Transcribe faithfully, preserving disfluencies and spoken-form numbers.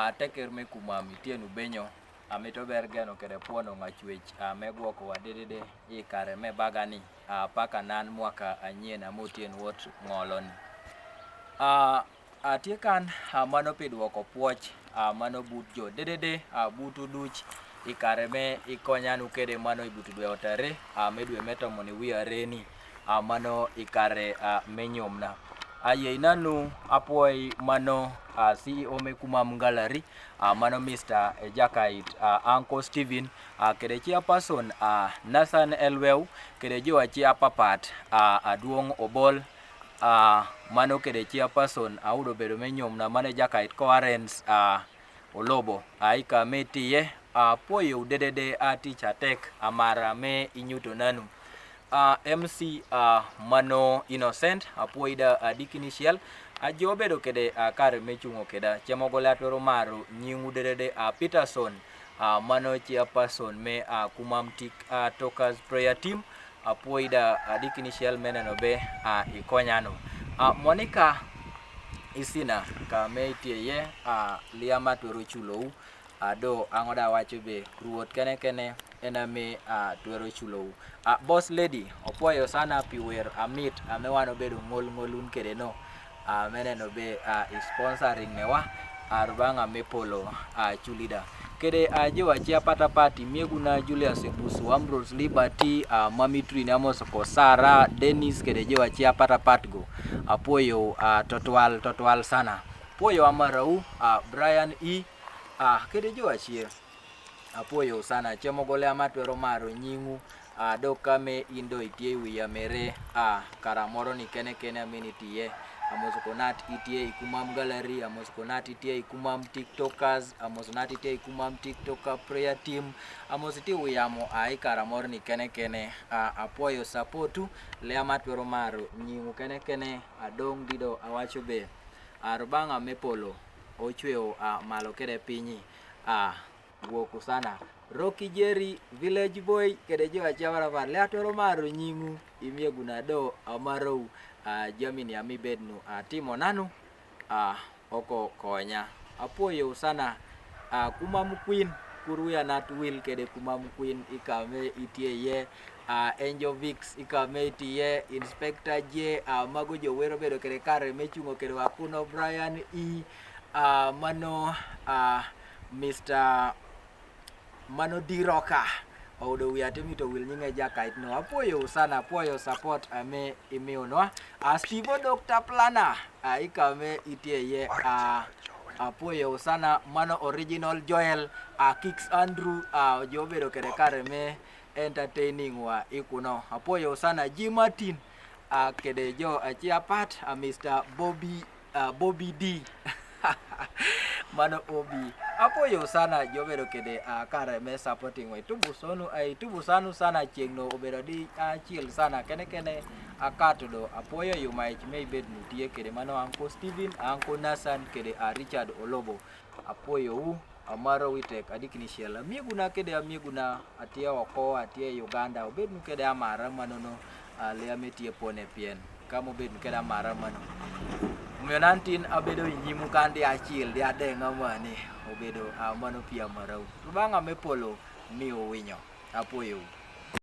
A teker me kumam itien u benyo, a mi to ber geno kede pwono ng'a cwec, a me gwøg wa dedede, i kare me bagani, a paka nan mwaka anyien a mo tien wot ngoloni. A, a tye kan, a mano pi dwøg pwøj, a mano but jo dedede, a butu duc, i kare me i konya nu kede mano i butu dwe otare, a me dwe me tomon i wi areni, a mano i kare, a me nyomna. A yei nanu apwøj mano, a C E O me Kumam Gallery, a mano Mister Jakait, a Uncle Steven, a kede chairperson, a Nathan Elweu, kede jo a chairperson, a Aduong Obol, a mano kede chairperson, a udo bedo me nyomna mano Jakait Coherence, a Olobo, a i kame tiye, a pwoyo u dedede a tich atek, a mara me inyuto nanu. A M C, a mano Innocent, a pwoyda a Dickney Shell, a jo bedo kede a kare me chungo keda, chemo gole atwero maro nyingu dedede a Peterson, a mano chairperson me a Kumam Tik, a Tokas Prayer Team, a pwoyda a Dickney Shell me neno be, a i konya nu. A Monica Isina kame itiye, a liama twero chulo u, a do ang'o da wacho be, Ruoth kene kene en ame, a twero chulo u. A Boss Lady, opwoyo sana pi wer amit, a me wan obedo ngol ngol un kede no. A me neno be, a i sponsoring ne wa, a rubanga me polo, a chulida. Kede a jo a chia pata pati, mieguna Julius Ebusu, Ambrose Liberty, a Mami Trini, Amos Kosara, Dennis, kede jo a chia pata pat go. A pwoyo, a totwal, totwal sana. Pwoyo amara u, a Brian E, a kede jo a chia. A pwoyo sana, chemo gole ama twero maro nyingu, a do kame indo itie i wiya mere, a kara moro ni kene kene a mini tiye. Amos Konat itie i Kumam Gallery, Amos Konat itie i Kumam TikTokers, Amos Konat itie i Kumam TikToker Prayer Team, Amos itie wiya mo a i kara moro ni kene kene, a a pwoyo support u, le ama twero maro nyingu kene kene, a dong dido a wacho be. A rubanga me polo, ochweo a malo kede pinyi, a Wuok u sana. Rocky Jerry, Village Boy, kede jo a chia wara bar. Le atwero maro nyingu, imieguna do amaro u, a jamini ami bednu, a timo nanu, a oko konya. A pwoyo u sana, a Kumam Queen, Kuruya Nat Will kede Kumam Queen i kame itie ye, a Angel Vix i kame itie, Inspector J, a mago jo wero bedo kede kare me chungo kede wa kuno Brian E, a mano, a Mister Mano diroka. Oudo wiya te mito wil nyinge Jakait no. Apwoyo u sana, apwoyo support ame imiyo no. A Stivo Doctor Plana, a i kame itie ye, a apwoyo u sana. Mano Original Joel, a Kicks Andrew, a jo bedo kede kare me entertaining wa i kuno. Apwoyo u sana G Martin, a kede jo a chia pat, a Mister Bobby, a Bobby D. Mano Obi. Apwoyo u sana jo bedo kede a kare me supporting wa. Itubu sonu, a itubu sanu sana chieng' no obedo di achiel sana kene kene a katudo. Apwoyo yu ma ich me ibed nu tiye kede mano Uncle Steven, Uncle Nathan kede a Richard Olobo. Apwoyo u. Amaro wi tek, adikni chiel. Amieguna kede amieguna, atye oko, atye Uganda, obed nu kede amara manono, a, le ame tye pone pien. Kama obed nu kede amara mano. Omiyo nan tin abedo i nyimu kan di achiel, di adeng amani, obedo, a, mano pi amara u. Rubanga me polo, mi uwinyo. Apwoyo u.